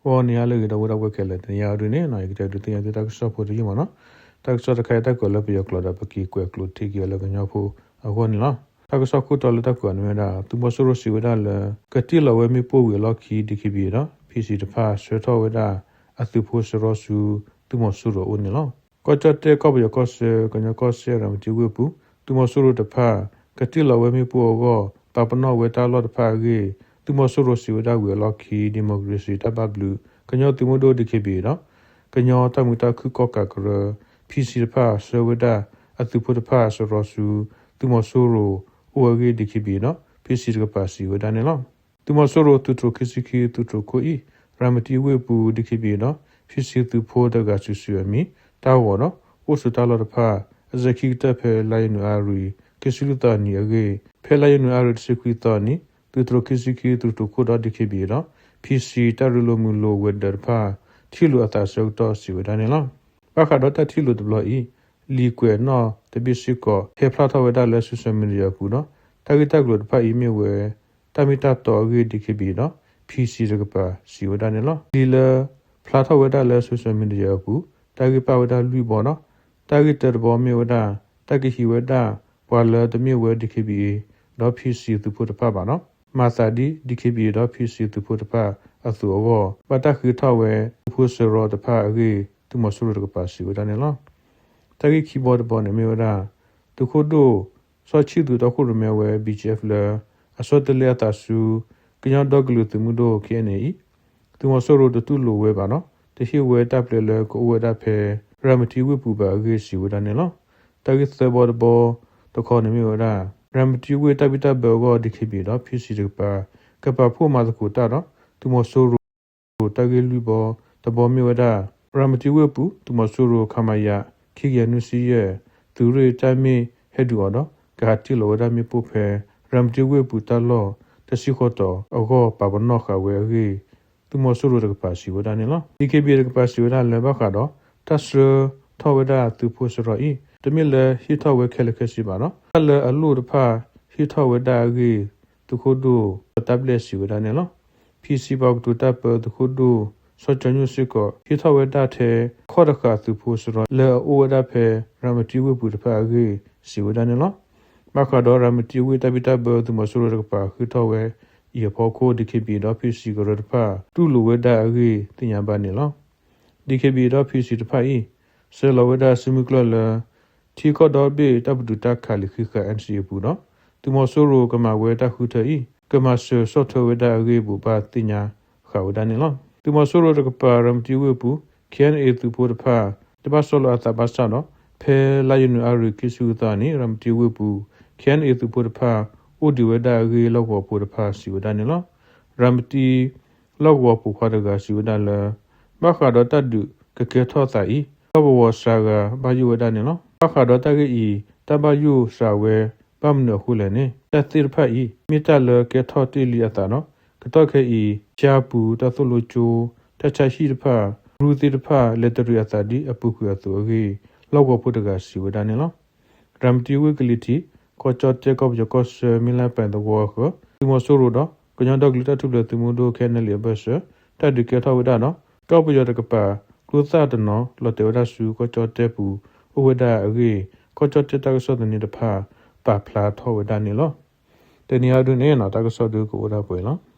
ဂီၤနံၤဟါလၢအဂ့ၤ ဒီပုၢ်ဝဲၢ်ခဲလၢာ်, တနံၤအံၤဒုန့ၣ် ယကတဲဒုးသ့ၣ်ညါသုတၢ်ကစီၣ်ဖိတယုၢ်မးနီၤ. တၢ်ကစီၣ်တခါအံၤ တၢ်ကွဲးလၢပယီၤကျိာ်ဒီး ပက့ၤကွဲးကျိးထံက့ၤအီၤလၢကညီဖိအဂီၢ်န့ၣ်လီၤ. တၢ်ကစီၣ်ခိၣ်တီလၢတၢ်ကွဲးအီၤန့ၣ်မ့ၢ်ဝဲဒၣ် သုးမီၤစိရိၤစံးဝဲဒၣ်လၢ ကတ့ၢ်လီၤဝဲမ့ၣ်ပိၢ်ဝံၤအလီၢ်ခံ DKBA ဒီး PC တဖၣ်ဆှၢထီၣ်ဝဲဒၣ် အသုးဖိစရီဆူ သုးမီၤစိရိၤအအိၣ်န့ၣ်လီၤ. ကီၢ်ကၠီၣ်တဲၣ်ကီၢ်ပယီၤကီၢ်စဲၣ် ကညီကီၢ်စဲၣ် ရၤမတံဝ့ၢ်ပူၤ သုးမီၤစိရိၤတဖၣ် ကတ့ၢ်လီၤဝဲမ့ၣ်ပိၢ်အဂီၢ် ပာ်ပနီၣ်ဝဲတၢ်လီၢ်တဖၣ်အဂ့ၢ် သုးမီၤစိရိၤစံးဝဲဒၣ်ဝံၤအလီၢ်ခံ democracy တၢ်ဘၣ်ဘျုး ကညီသုးမုၢ်ဒိၣ် DKBA ဒီး ကညီတၢ်မုာ်တၢ်ခုၣ်ကီၣ်ကးကရၢ PC တဖၣ်ဆှၢဝဲဒၣ် အသုးဖိတဖၣ်စရီဆူ သုးမီၤစိရိၤအိၣ်အဂ့ၢ် DKBA ဒီး PC တကပၤစံးဝဲဒၣ်န့ၣ်လီၤ. သုးမီၤစိရိၤသုးတြိၤခံဆံခံသုးတြိၤခိၣ်အံၤ ရၤမတံဝ့ၢ်ပူၤ DKBA ဒီး PC သုးဖိတဂၤစုာ်စုာ်အမံၤ တၢ်ဂီၤဒီး အိၣ်ဆိးတၢ်လီၢ်တဖၣ် အစဲၤခံကတၢၢ်ဖဲလါယနူၤအါရံၤ ခံဆံလွံၢ်သီအနံၤအဂ့ၢ် ဖဲလါယနူၤအါရံၤတဆံခွံသီအနံၤ သုးတြိၤခံဆံခံသုးတြိၤခိၣ်ဒီး DKBA ဒီး PC တၢ်ရ့လိာ်မုာ်လိာ်ဝဲၤဒၢးတဖၣ် ထံၣ်လိာ်အသးဆၢကတီၢ်စံးဝဲဒၣ်န့ၣ်လီၤ. ဘၣ်ဃးဒီးတၢ်ထံၣ်လိာ်တဘျီအံၤ လံာ်ကွဲးနီၣ်တဘ့ၣ်စ့ၢ်ကီး ဟဲဖျါထီၣ်ဝဲဒၣ်လၢ social media အပူၤဒီး တၢ်ဂ့ၢ်တၢ်ကျိၤတဖၣ်အံၤမ့ၢ်ဝဲ တၢ်မ့ၢ်တၢ်တီအဂ့ၢ် DKBA ဒီး PC တကပၤစံးဝဲဒၣ်န့ၣ်လီၤ. လံာ်လၢဖျါထီၣ်ဝဲဒၣ်လၢ social media အပူၤ တၢ်ဂ့ၢ်ပာ်ဝဲဒၣ်လွံၢ်ဘီဒီး တၢ်ဂ့ၢ်တၢတဘီမ့ၢ်ဝဲဒၣ် တၢ်ကဟံးဝဲဒၣ် ပှၤလၢတမ့ၢ်ဝဲ DKBA ဒီး PC သုးဖိတဖၣ်ဘၣ်ဒီး မၤသးဒ် DKBA ဒီး PC သုးဖိတဖၣ်အသိးအဂီၢ် ဘၣ်တၢ်ဃ့ထီၣ်ဝဲ သုးဖိစရီတဖၣ်အဂ့ၢ် သုးမီၤစိရိၤတကပၤစံးဝဲဒၣ်န့ၣ်လီၤ. တၢ်ဂ့ၢ်ခံဘီတဘီန့ၣ်မ့ၢ်ဝဲဒၣ် သုးခိၣ်ဒိၣ် စီၤဆံၣ်သူးတီခိၣ်ရိၣ်မဲဝဲ BGF လၢ အဆီတလဲအသးဆူ ကညီဒီကလုာ်သုးမုၢ်ဒိၣ် KNA အံၤ သုးမီၤစိရိၤတတူၢ်လိာ်ဝဲဘၣ်ဒီး တဟ့ၣ်ဝဲတၢ်ပျဲလၢကအိၣ်ဝဲဒၣ်ဖဲ ရၤမတံဝ့ၢ်ပူၤဘၣ်အဂ့ၢ်စံးဝဲဒၣ်န့ၣ်လီၤ. တၢ်ဂ့ၢ်သၢဘီတဘီတခီန့ၣ်မ့ၢ်ဝဲဒၣ် ရၤမတံဝ့ၢ်တၢ်ဘံၣ်တၢ်ဘၢအဂီၢ် DKBA ဒီး PC တကပၤ ကပာ်ဖှိၣ်မၤသကိးတၢ်ဒီး သုးမီၤစိရိၤ တၢ်ဂ့ၢ်လွံၢ်ဘီတဘီမ့ၢ်ဝဲဒၣ် ရၤမတံဝ့ၢ်ပူၤ သုးမီၤစိရိၤ ခမရ ခံကယၤနွံဆံယဲၢ် သုးရ့ၣ်တၢ်မ့ၢ်ဟဲဒုးအီၤဒီး ကဟးတ့ၢ်လီၤဝဲဒၣ်မ့ၣ်ပိၢ်ဖဲ ရၤမတံဝ့ၢ်ပူၤတၢ်လီၢ် တဆံဃီတီၤအဂီၢ် ပာ်ပနီၣ်ဃာ်ဝဲအဂ့ၢ် သုးမီၤစိရိၤတကပၤစံးဝဲဒၣ်န့ၣ်လီၤ. DKBA တကပၤစံးဝဲဒၣ်လၢဘၣ်ဃးဒီး တၢ်ဆှၢထီၣ်ဝဲဒၣ်သုးဖိစရီအံၤ တမ့ၢ်လၢဟ့ၣ်ထီၣ်ဝဲခဲလၢာ်ခဲဆ့ဘၣ်ဒီး တၢ်လၢအလိၣ်တဖၣ်ဟ့ၣ်ထီၣ်ဝဲဒၣ်အဂ့ၢ် သုးခိၣ်ဒိၣ်တၢ်ဘျဲၣ်စံးဝဲဒၣ်န့ၣ်လီၤ. PC ပှၤကတိၤတၢ်ပၢသုးခိၣ်ဒိၣ် စီၤကၠီၤညိၣ်စ့ၢ်ကီး ဟ့ၣ်ထီၣ်ဝဲဒၣ်ထဲ ခီၣ်တဃာ်သုးဖိစရီလၢအအိၣ်ဝဲဒၣ်ဖဲ ရၤမတံဝ့ၢ်ပူၤတဖၣ်အဂ့ၢ် စံးဝဲဒၣ်န့ၣ်လီၤ. ဘၣ်ဃးဒီးရၤမတံဝ့ၢ်တၢ်ဘံၣ်တၢ်ဘၢသုးမီၤစိရိၤတကပၤဃ့ထီၣ်ဝဲအံၤအဖီခိၣ် DKBA ဒီး PC ကရၢတဖၣ် တူၢ်လိာ်ဝဲဒၣ်အဂ့ၢ်သ့ၣ်ညါဘၣ်န့ၣ်လီၤ. DKBA ဒီး PC တဖၣ်အံၤ ဆှၢလီၤဝဲဒၣ်စုမုၢ်ကျၢၢ်လၢ ထံကီၢ်ဒီဘ့ၣ်တၢ်ပတုာ်တၢ်ခးလံာ်ဃံးဃာ် NCA အပူၤဒီး သုးမီၤစိရိၤကမၤဝဲတၢ်ဃုထၢအံၤ ကမၤစၢၤဆီၣ်ထွဲဝဲဒၣ်အဂ့ၢ်ဘိးဘၣ်သ့ၣ်ညါဃာ်ဝဲဒၣ်န့ၣ်လီၤ. သုးမီၤစိရိၤတကပၤ ရၤမတံဝ့ၢ်ပူၤ KNA သုးဖိတဖၣ် တဘၣ်ဆီလီၤအသးဘၣ်ဆၣ်ဒီး ဖဲလါယနူၤအါရံၤခံဆံဃုသီန့ၣ် ရၤမတံဝ့ၢ်ပူၤ KNA သုးဖိတဖၣ် အိၣ်ဒံးဝဲဒၣ်အဂ့ၢ် လီၢ်ကဝီၤဖိတဖၣ်စံးဝဲဒၣ်န့ၣ်လီၤ. ရၤမတံ လီၢ်ကဝီၤပိာ်ခွါတဂၤစံးဝဲဒၣ်လၢ ဘၣ်ဃးဒီးတၢ်ဒုးကကဲထီၣ်သးအံၤ ပှၤပဝီၤစှၤဂၤဘၣ်ယိၣ်ဝဲဒၣ်န့ၣ်လီၤ. ဘၣ်ဃးဒီးတၢ်ဂ့ၢ်အံၤ တၢ်ဘၣ်ယိၣ်စှၤဝဲ ဘၣ်မနုၤအဃိလဲၣ်န့ၣ် တၢ်သ့ၣ်တဖၣ်အံၤ မ့ၢ်တၢ်လၢကဲထီၣ်တ့ၢ်လံအသးဒီး ကတီၢ်ခဲအံၤ ကၠါပူၤ တၢ်သိၣ်လိကၠိ တၢ်ဆါဟံၣ်တဖၣ် ရူသ့ၣ်တဖၣ် လဲၤတရံးအသးဒ်အပူၤကွံာ်အသိးအဂ့ၢ် လီၢ်ကဝီၤဖိတဂၤစံးဝဲဒၣ်န့ၣ်လီၤ. ရၤမတံဝ့ၢ်ကလံၤထံး ကီၢ်ကၠီၣ်တဲၣ်ကီၢ်ပယီၤကီၢ်ဆၢ မ့လါပၣ်သဝီအဃၢၤ သုးမီၤစိရိၤဒီး ကညီဒီကလုာ်တၢ်ထူၣ်ဖျဲးသုးမုၢ်ဒိၣ် KNLA အဘၢၣ်စၢၤ တၢ်ဒုးကဲထီၣ်ဝဲဒၣ်ဒီး ကီၢ်ပယီၤတကပၤ ကျိသၣ်တနီၤ လီၤတဲာ်ဝဲဒၣ်ဆူ ကီၢ်ကၠီၣ်တဲၣ်ပူၤ အိၣ်ဝဲဒၣ်အဂ့ၢ် ကီၢ်ကၠီၣ်တဲၣ်တၢ်ကစီၣ်သန့တဖၣ် ပာ်ဖျါထီၣ်ဝဲဒၣ်န့ၣ်လီၤ. တနံၤအံၤဒုန့ၣ် တၢ်ကစီၣ်ဒုကအိၣ်ဒၣ်ပှဲၤလီၤ.